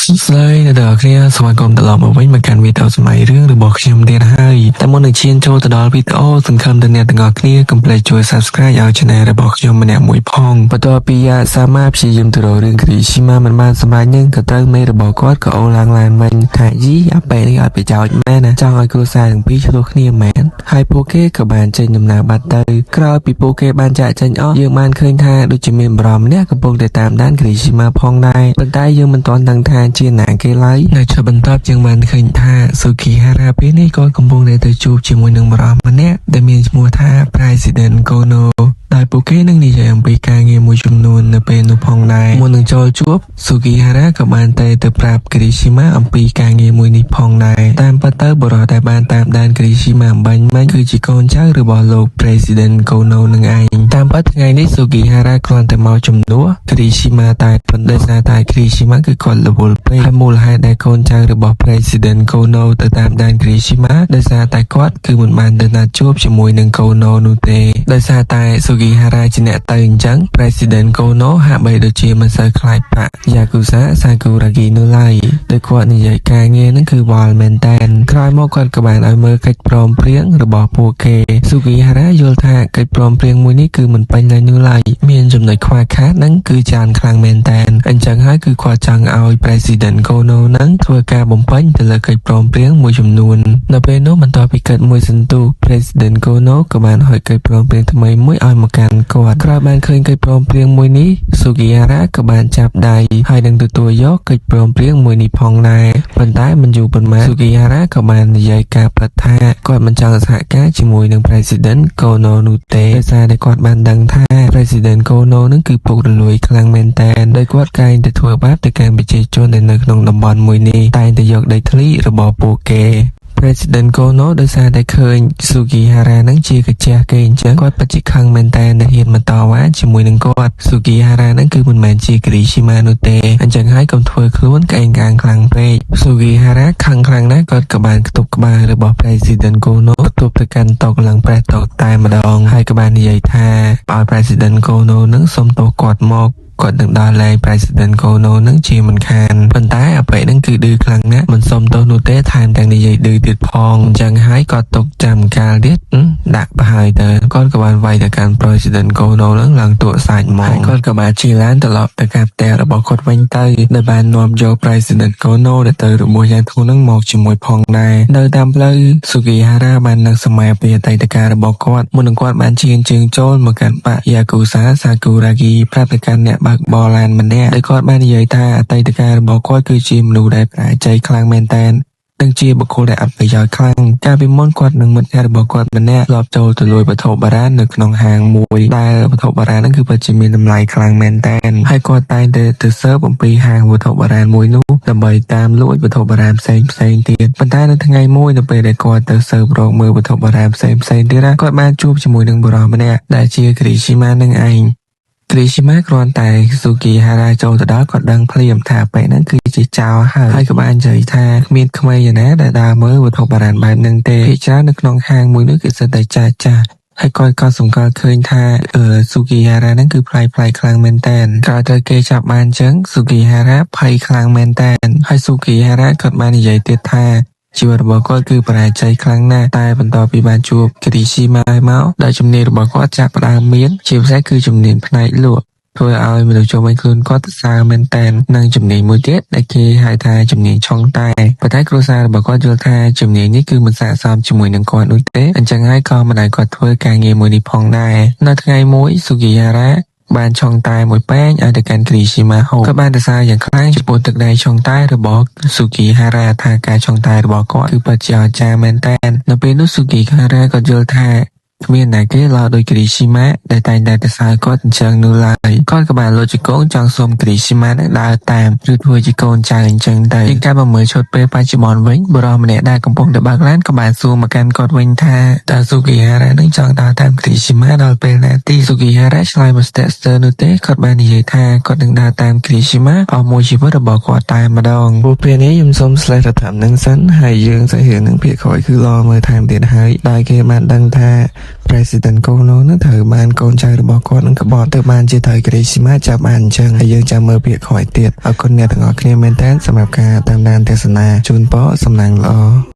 សួស្តីអ្នកទាំងអស់គ្នាស្វាគមន៍ត្រឡប់មកវិញមកកាន់វីដេអូសម័យរឿងរបស់ខ្ញុំទៀតហើយតែមុននឹងឈានចូលទៅដល់វីដេអូសង្ឃឹមថាអ្នកទាំងអស់គ្នាកុំភ្លេចជួយ Subscribe ឲ្យ Channel របស់ខ្ញុំម្នាក់មួយផងបន្ទាប់ពីយ៉ាសាម៉ាព្យាយាមទៅរករឿងគ្រីស៊ីម៉ាមិនបានសម្រេចនឹងក៏ត្រូវមេរបស់គាត់ក៏អូឡើងឡានវិញថាយីអាប៉ែនេះអត់ប្រយោជន៍មែនណាចង់ឲ្យគ្រួសារទាំងពីរឆ្លោះគ្នាមែនហើយពួកគេក៏បានចេញដំណើរបាត់ទៅក្រោយពីពួកគេបានចាកចេញអស់យើងបានឃើញថាដូចជាមានបរិមម្នាក់កំពុងតែតាមដានគ្រីស៊ីម៉ាផងដែរប៉ុន្តែយើងមិនទាន់ដឹងថាជាណាគេឡើយនៅឆាប់បន្ទាប់យើងបានឃើញថាស៊ូគីហារ៉ាពេលនេះក៏កំពុងតែទៅជួបជាមួយនឹងបរិមម្នាក់ដែលមានឈ្មោះថា President Kono ដោយពួកគេនឹងនិយាយអំពីការងារមួយចំនួននៅពេលនោះផងដែរមុននឹងចូលជួបស៊ូគីហារ៉ាក៏បានតែទៅប្រាប់គ្រីស៊ីម៉ាអំពីការងារមួយនេះផងដែរតាមពិតទៅបុរសដែលបានតាមដានគ្រីស៊ីម៉ាអំបញ្ញមិញគឺជាកូនចៅរបស់លោក President Kono នឹងឯងតាមពិតថ្ងៃនេះស៊ូគីហារ៉ាគ្រាន់តែមកជំនួសគ្រីស៊ីម៉ាតែប៉ុន្តែសារតែគ្រីស៊ីម៉ាគឺគាត់រវល់ពេកហើយមូលហេតុដែលកូនចៅរបស់ President Kono ទៅតាមដានគ្រីស៊ីម៉ាដោយសារតែគាត់គឺមិនបានទៅណាត់ជួបជាមួយនឹង Kono នោះទេដោយសារតែស៊ូគីហារ៉ាជាអ្នកទៅអញ្ចឹង President Kono ហាក់បីដូចជាមិនសូវខ្លាចបាក់យ៉ាគូសាសាគូរ៉ាគីនោះឡើយដោយគាត់និយាយការងារហ្នឹងគឺវល់មែនតែនក្រោយមកគាត់ក៏បានឲ្យមើលកិច្ចព្រមព្រៀងរបស់ពួកគេស៊ូគីហារ៉ាយល់ថាកិច្ចព្រមព្រៀងមួយនេះគឺមិនពេញលេញនោះឡើយមានចំណុចខ្វះខាតហ្នឹងគឺច្រើនខ្លាំងមែនតែនអញ្ចឹងហើយគឺគាត់ចង់ឲ្យ President Kono ហ្នឹងធ្វើការបំពេញទៅលើកិច្ចព្រមព្រៀងមួយចំនួននៅពេលនោះបន្ទាប់ពីកិច្ចមួយសន្ទុះ President Kono ក៏បានហុចកិច្ចព្រមព្រៀងថ្មីមួយឲ្យមកកាន់គាត់ក្រោយបានឃើញកិច្ចព្រមព្រៀងមួយនេះស៊ូគីហារ៉ាក៏បានចាប់ដៃហើយនឹងទទួលយកកិច្ចព្រមព្រៀងមួយនេះផងដែរប៉ុន្តែមិនយូរប៉ុន្មានស៊ូគីហារ៉ាក៏បាននិយាយការពិតថាគាត់មិនចង់សហការជាមួយនឹង President Kono នោះទេដោយសារតែគាត់បានដឹងថា President Kono នឹងគឺពុករលួយខ្លាំងមែនទែនដោយគាត់កែងតែធ្វើបាបទៅកាន់ប្រជាជនដែលនៅក្នុងតំបន់មួយនេះតែងតែយកដីធ្លីរបស់ពួកគេ President Kono ដោយសារតែឃើញ Sugihara នឹងជាកាជះគេអញ្ចឹងគាត់ពិតជាខឹងមែនតើដែលហ៊ានមកតវ៉ាជាមួយនឹងគាត់ Sugihara នឹងគឺមិនមែនជា Kirishima នោះទេអញ្ចឹងហើយកុំធ្វើខ្លួនក្អេងកាងខ្លាំងពេក Sugihara ខឹងខ្លាំងណាស់គាត់ក៏បានខ្ទប់ក្បាលរបស់ President Kono ខ្ទប់ទៅកាន់តុឡើងប្រេះតុតែម្ដងហើយក៏បាននិយាយថាឲ្យ President Kono នឹងសុំទោសគាត់មកគាត់នឹងដោះលែង President Kono នឹងជាមិនខានប៉ុន្តែអាប៉េនឹងគឺឌឺខ្លាំងណាស់មិនសុំទោសនោះទេថែមទាំងនិយាយឌឺទៀតផងអញ្ចឹងហើយគាត់ទុកចាំកាលទៀតដាក់ប្រហើយទៅគាត់ក៏បានវាយទៅកាន់ President Kono នឹងឡើងតក់សាច់មកហើយគាត់ក៏បានជិះឡានត្រឡប់ទៅកាន់ផ្ទះរបស់គាត់វិញទៅដែលបាននាំយក President Kono ដែលទៅរបួសយ៉ាងធ្ងន់នឹងមកជាមួយផងដែរនៅតាមផ្លូវ Sugihara បាននឹងសម័យពីអតីតកាលរបស់គាត់មុននឹងគាត់បានឈានជើងចូលមកកាន់បក Yakuza Sakuragi ប្រាប់ទៅកាន់អ្នកបើកបរឡានម្នាក់ដោយគាត់បាននិយាយថាអតីតកាលរបស់គាត់គឺជាមនុស្សដែលបរាជ័យខ្លាំងមែនទែននិងជាបុគ្គលដែលអត់ប្រយោជន៍ខ្លាំងកាលពីមុនគាត់និងមិត្តភក្តិរបស់គាត់ម្នាក់ធ្លាប់ចូលទៅលួចវត្ថុបុរាណនៅក្នុងហាងមួយដែលវត្ថុបុរាណហ្នឹងគឺពិតជាមានតម្លៃខ្លាំងមែនទែនហើយគាត់តែងតែទៅស៊ើបអំពីហាងវត្ថុបុរាណមួយនោះដើម្បីតាមលួចវត្ថុបុរាណផ្សេងផ្សេងទៀតប៉ុន្តែនៅថ្ងៃមួយនៅពេលដែលគាត់ទៅស៊ើបរកមើលវត្ថុបុរាណផ្សេងផ្សេងទៀតណាគាត់បានជួបជាមួយនឹងបុរសម្នាក់ដែលជាគ្រីស៊ីម៉ានឹងឯង គ្រីស៊ីម៉ាគ្រាន់តែស៊ូគីហារ៉ាចូលទៅដល់គាត់ដឹងភ្លាមថាពេលហ្នឹងគឺជាចោរហើយហើយក៏បាននិយាយថាគ្មានក្មេងឯណាដែលដើរមើលវត្ថុបុរាណបែបហ្នឹងទេភាគច្រើននៅក្នុងហាងមួយនោះគឺសិតតែចាស់ចាស់ហើយគាត់ក៏សម្គាល់ឃើញថាអឺស៊ូគីហារ៉ាហ្នឹងគឺប្លែកប្លែកខ្លាំងមែនតើក្រោយត្រូវគេចាប់បានអញ្ចឹងស៊ូគីហារ៉ាភ័យខ្លាំងមែនតើហើយស៊ូគីហារ៉ាគាត់បាននិយាយទៀតថាជីវិតរបស់គាត់គឺបរាជ័យខ្លាំងណាស់តែបន្ទាប់ពីបានជួបគ្រីស៊ីម៉ាមកដែលជំនាញរបស់គាត់ចាប់ផ្ដើមមានជាពិសេសគឺជំនាញផ្នែកលក់ធ្វើឲ្យមនុស្សជុំវិញខ្លួនគាត់សរសើរមែនតែននិងជំនាញមួយទៀតដែលគេហៅថាជំនាញឆុងតែប៉ុន្តែគ្រួសាររបស់គាត់យល់ថាជំនាញនេះគឺមិនស័ក្តិសមជាមួយនឹងគាត់នោះទេអញ្ចឹងហើយក៏មិនឲ្យគាត់ធ្វើការងារមួយនេះផងដែរនៅថ្ងៃមួយស៊ូគីហារ៉ាបានឆុងតែមួយពែងឲ្យទៅកាន់គ្រីស៊ីម៉ាហូក៏បានសរសើរយ៉ាងខ្លាំងចំពោះទឹកដីឆុងតែរបស់ស៊ូគីហារ៉ាថាការឆុងតែរបស់គាត់គឺពិតជាអស្ចារ្យមែនទែននៅពេលនោះស៊ូគីហារ៉ាក៏យល់ថាគ្មានណាគេឡដូចគ្រីស៊ីម៉ាដែលតែងតែសរសើរគាត់អញ្ចឹងនោះឡើយគាត់ក៏បានលោតជង្គង់ចង់សុំគ្រីស៊ីម៉ានឹងដើរតាមឬធ្វើជាកូនចៅអញ្ចឹងទៅជាងការមកមើលឈុតពេលបច្ចុប្បន្នវិញបុរសម្នាក់ដែលកំពុងតែបើកឡានក៏បានសួរមកកាន់គាត់វិញថាតើស៊ូគីហារ៉ានឹងចង់ដើរតាមគ្រីស៊ីម៉ាដល់ពេលណាទីស៊ូគីហារ៉ាឆ្លើយមកស្ទាក់ស្ទើរនោះទេគាត់បាននិយាយថាគាត់នឹងដើរតាមគ្រីស៊ីម៉ាអស់មួយជីវិតរបស់គាត់តែម្ដងព្រោះពេលនេះខ្ញុំសូម slash ទៅតាមនឹងសិនហើយយើងសាច់រឿងនឹងភាគក្រោយគឺឡមើលថែមទៀតហើយដែលគេបានដឹងថា President Kono នឹងត្រូវបានកូនចៅរបស់គាត់នឹងក្បត់ទៅបានជាត្រូវគ្រីស្មាចាប់បានអញ្ចឹងហើយយើងចាំមើលភាគក្រោយទៀតអរគុណអ្នកទាំងអស់គ្នាមែនតើសម្រាប់ការតាមដានទស្សនាជូនពរសំណាងល្អ។